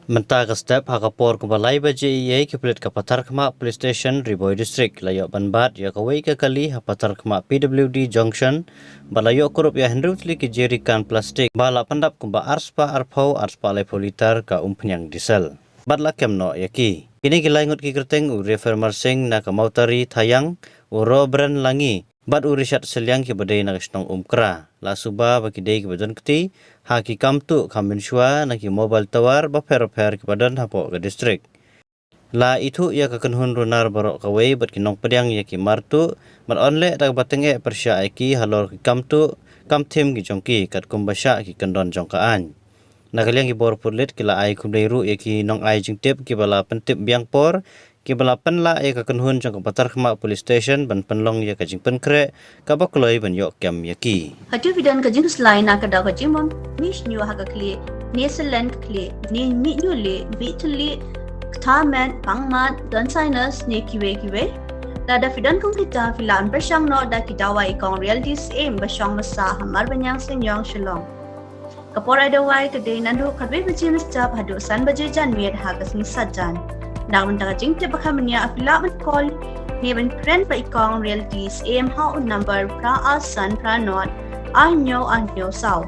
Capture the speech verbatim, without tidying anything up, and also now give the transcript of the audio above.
Mynta ka step ha ka por kumba lai baje eiei ki pulit ka Patharkhmah Police Station, Ri Bhoi District, la ïoh ban bat ïa kawei ka kali ha Patharkhmah P W D Junction, bad la ïoh kurup ïa hynriew tylli ki jerrycan plastik ba la pyndap kumba arspah arphew, arspah laiphew litar ka umphniang diesel. Bad la kem noh ïa ki. Kine ki lai ngut ki kyrteng u Refer Marsing na ka Mawtari Thaiang, u Robren Langi, bad u Richard Sylliang kiba dei na ka shnong Umkra. La suba ba ki dei kiba don kti ha ki kam tuh kham mynshuwa na ki mobile tower bapher bapher kiba don hapoh ka district. La ithuh ïa ka kynhun runar baroh kawei bad ki nongpdiang ïa ki mar tuh, bad yn leh da kaba tyngeh pyrshah ïa ki halor ki kam tuh, kam thim ki jong ki, katkum ba shah ki kyndon jong ka aiñ. Na ka liang ki bor pulit ki la ai khublei ruh ïa ki nongai jingtip kiba la pyntip biang por, kiba la pynlah ïa ka kynhun jong ka Patharkhmah Police Station ban pynlong ïa ka jingpynkhreh kaba kloi ban ïoh kem ïa ki. Hato phi don ka jingkhuslai na ka daw ka jingbym mih shñiuh ha ka khlieh, ne selen ka khlieh, ne mih ñiuh lieh, mih thylliej, ktah met, pang mat, don sinus, ne kiwei kiwei? Lada phi don kum kita, phi lah ban pyrshang noh da ki dawai i kong Reality Syiem ba shong ba sah ha Marbaniang Seinñiong, Shillong. Ka por ai dawai ka dei naduh khatwei baje mynstep haduh san baje janmiet ha ka sngi Saitjaiñ. Na ka bynta ka jingtip ba kham bniah phi lah ban call ne ban kren bad i kong Reality Syiem ha u number phra ar san phra nod ar hynñiew ar hynñiew saw.